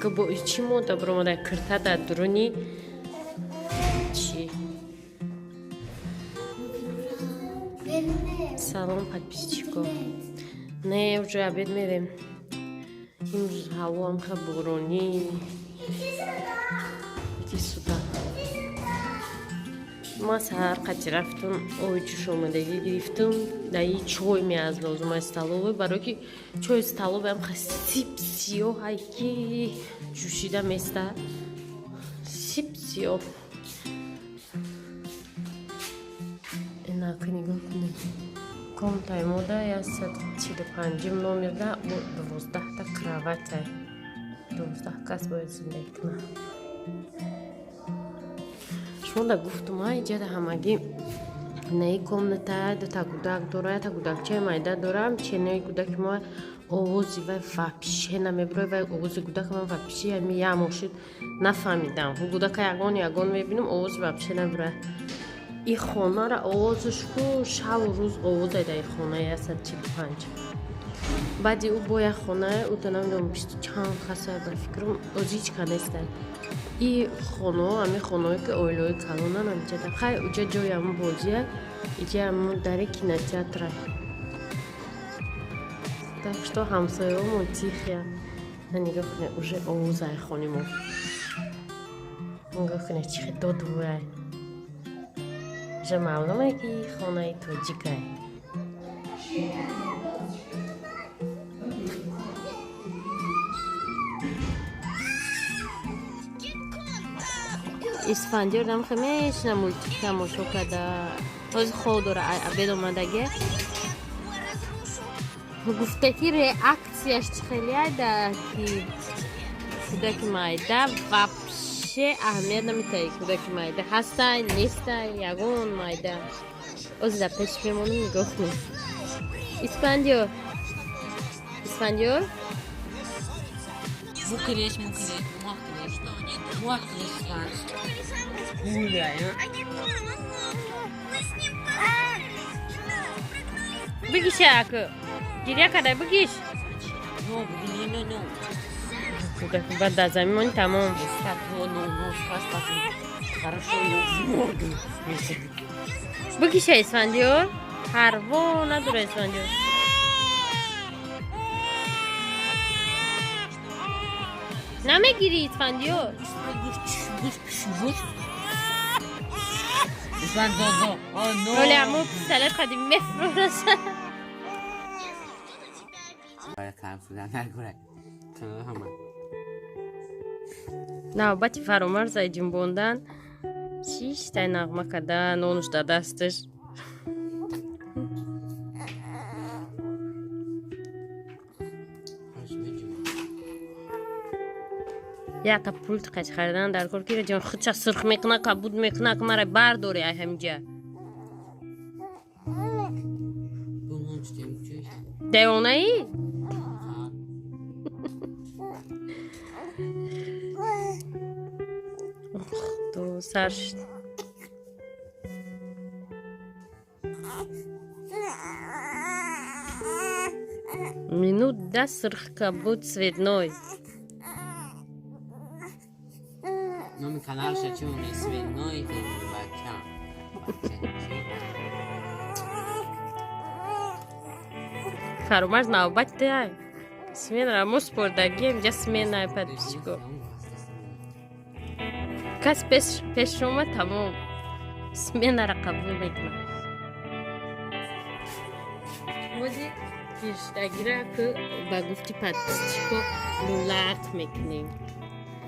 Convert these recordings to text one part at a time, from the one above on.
Подписчико бо чӣ мода биромада кирта дар дуруни чӣ. Салом, подписчико. Не, уже обед мерем. Имрӯз ҳавоам ха боронӣ. Иди сюда. Ма саҳар қати рафтум, ои ҷӯшомадагӣ гирифтум. Даи чой меаз лозумай столовой, барое ки чои столовоям ха сип сиёҳай ки ҷӯшида места. Сип сиёҳ. Инака нигоҳ кунед. Комнатаи мода 145-м номерда бо 12-та кроватай. 12 кас бояд зиндагӣ кунад. Шумо да гуфтум, а иҷада ҳамагӣ наи комната дута гудак дора, ята гудакчаи майда дорам, ченаи гудаки мо овози вай вообще намебурад, вай овози гудака ман вообще ами ямошид нафаҳмидам. Гудака ягон ягон мебинам, овози вообще намебурад. И хонара овозаш ку шаву рӯз овозай дар хонаи 145. Баъди ӯ бо як хона, ӯ да намедонам бисту чанд каса ба фикрам, ози ҳеҷ ка нестай. И хонаҳо, ҳами хонаҳое ки оилаҳои калонан ҳамиҷада. Хай, уҷа ҷои ҳамун бозия, иҷа ҳамун дари кинотеатра. Так что ҳамсояҳомон тихия. На, нигоҳ кунед, уже овозай хони мо. Нигоҳ кунед, чӣ хел додвӯяй. Уже маълуме ки хонаи тоҷикай. Исфандиёр дамхе мешина мультик тамошо карда. Ҳозир хоб дора, обед омадаге. Гуфта ки реаксияш чӣ хеле айда ки кӯдаки майда вообще аҳамият наметаҳӣ, кӯдаки майда ҳастай, нестай, ягон майда. Ҳозир дар пеш мемонам, нигоҳ кунед. Исфандиёр. Исфандиёр? Мукреш, мукреш, муакреш. Муакреш, гуляю. Бигиша аку. Гиря кардай бигиш. No, no, no, no. Кӯдаки баъд дар замин монӣ тамом. No, no, no, хорошо, её в морду. Бигиша Исфандиёр. Парво надора Исфандиёр. Намегирӣ, Исфандиёр? Оли аммо пистолет қадим мефурӯша. Навбати Фаромарзаи ҷунбондан шиштай нағма карда, нонуш дар дасташ. Якта пулт қач харидан дар кор ки ҷон худша сурх мекуна, кабуд мекуна, ки мара бардори ай ҳамиҷа. Девонаӣ? Худо сар шуд. Минут да сурх кабуд цветной. Номи каналша чӣ монед? Свиной бача. Фаромарз, навбати тай. Сменара мо спордагием, ҷа сменаи подписчико. Кас пеш омад, тамом. Сменара қабул мекунад. Мози гирштагира ку ба гуфти подписчико лулақ мекунем.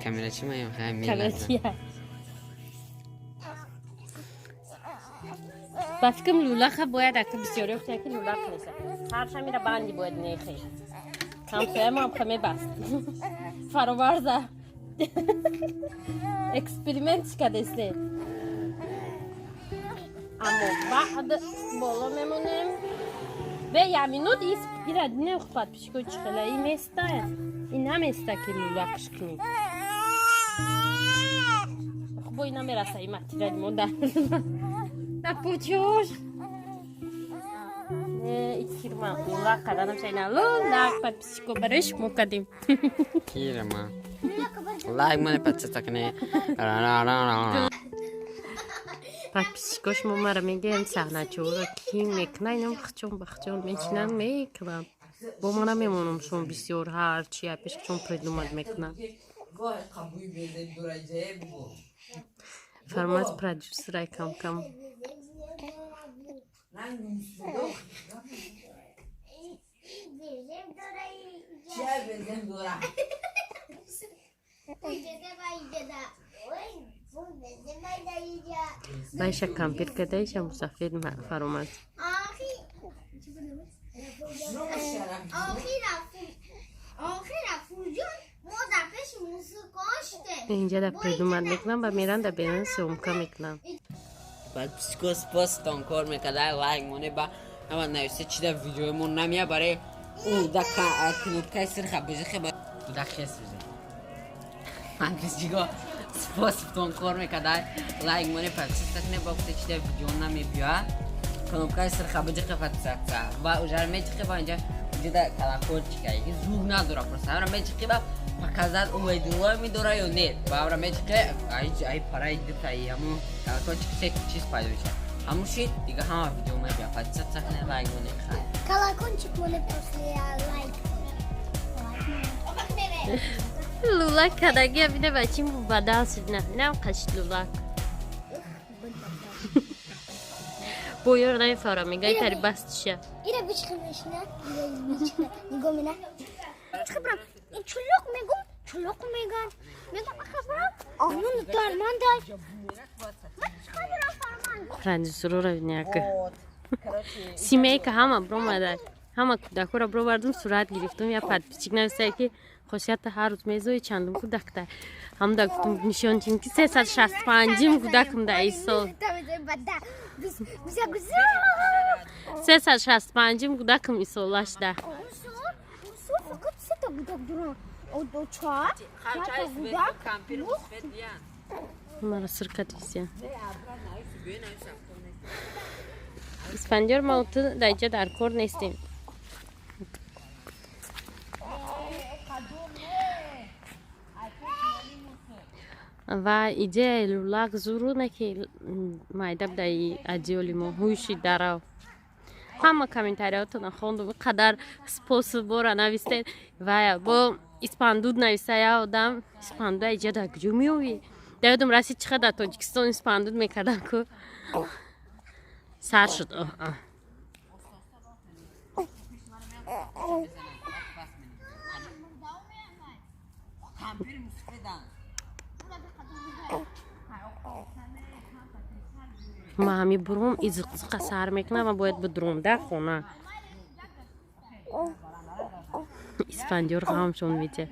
Камера чӣ маем? Хай мелаза. Камера. Ба фикрам лулаха бояд ака бисёре гуфта ки лулақ неста. Ҳарша мира банди бояд нехе. Ҳамсоямам ха мебаст. Фароварза. Эксперимент кадесте. Аммо баъд боло мемонем. Бе я минут ис ира не подписчико чӣ хела и места. И наместа ки лулақш кунӣ. Хуб, ина мераса и матиради мо дар. Да пучош. Не, икирма улақ карданам шайна лулақ подписчико барои шумо кардем. Кирма. Лайк моне, подписаться кне. Подписчикош мо мара мегӯянд, саҳначаҳоро кӣ мекунад? Инам хчон ба хчон мечинанд, мекунанд. Бо ма намемонам, шумо бисёр ҳарчи пеш хчон придумать мекунанд. Формат продюсерай кам-кам. Байша кампир кадаиша мусафед фаромад. Инҷа да придумать мекунам ба меран да берун съёмка мекунам. Подписчико, спостон кор мекарда, лайк моне, ба ҳама нависта, чи да видеои намия, барои ӯ да кнопкаи сирха бижихе ба да хес бизе. Подписчико, способтон кор мекарда, лайк моне, подписаться кне, ба гуфта, чи да видео намебиёяд, кнопкаи сирха бижихе, подписаться ва ужар мечихе, ба инҷа инҷа колокольчика звук надора, просто ҳамра мечихе, ба показать уведомление дора ё нет, ба ҳамра мечихе, ай параи дутаи ҳамун колокольчик се чиз пайдо мешавад, ҳамун шид, дига ҳама видео мебиёяд. Подписаться кне, лайк моне, хай. Колокольчик моне после лайк. Лулак кадагия бине, бачим бадал шид, на инам қашид лулак. Бо ёр намефаҳмам, мегӯяд тари бастиша. Ира бичихе мешина, ира бичихе, нигоҳ мена. Чихе брам, ин чулуқ мегум, чулуқ меган. Мегум аха брам, анун дармандай. Ман чихе брам фарман. Продюсерора бинияка. Семейка ҳама бромада. Ҳама кӯдакҳоро бровардум, сурат гирифтум. Я подписчик нависае, ки хосията ҳар рӯз мезои, чандум кӯдакта. Ҳамда гуфтум, нишон тим, ки 365-им кӯдакам да ин сол. 365-им кӯдакам исолашда. Фақат сета кӯдак дорам. Чор, чорта кӯдак. Мара сиркатисия. Исфандиёр, ма ту дар иҷа дар кор нестем. Ва идеяи лулак зуру на ки майда будаи адиёли мо ҳуйши дарав. Ҳама комментариятона хондум, қадар способора навистед ва бо испандуд нависта я одам, испандуда иҷа дар куҷо меёвӣ? Дар ёдам расид, чӣ қадар Тоҷикистон испандуд мекардан ку сар шуд. Ма ҳами бурум изиқзиқа сар мекунам ва бояд бидурум дар хона. Исфандиёр ғамшон медиҳад.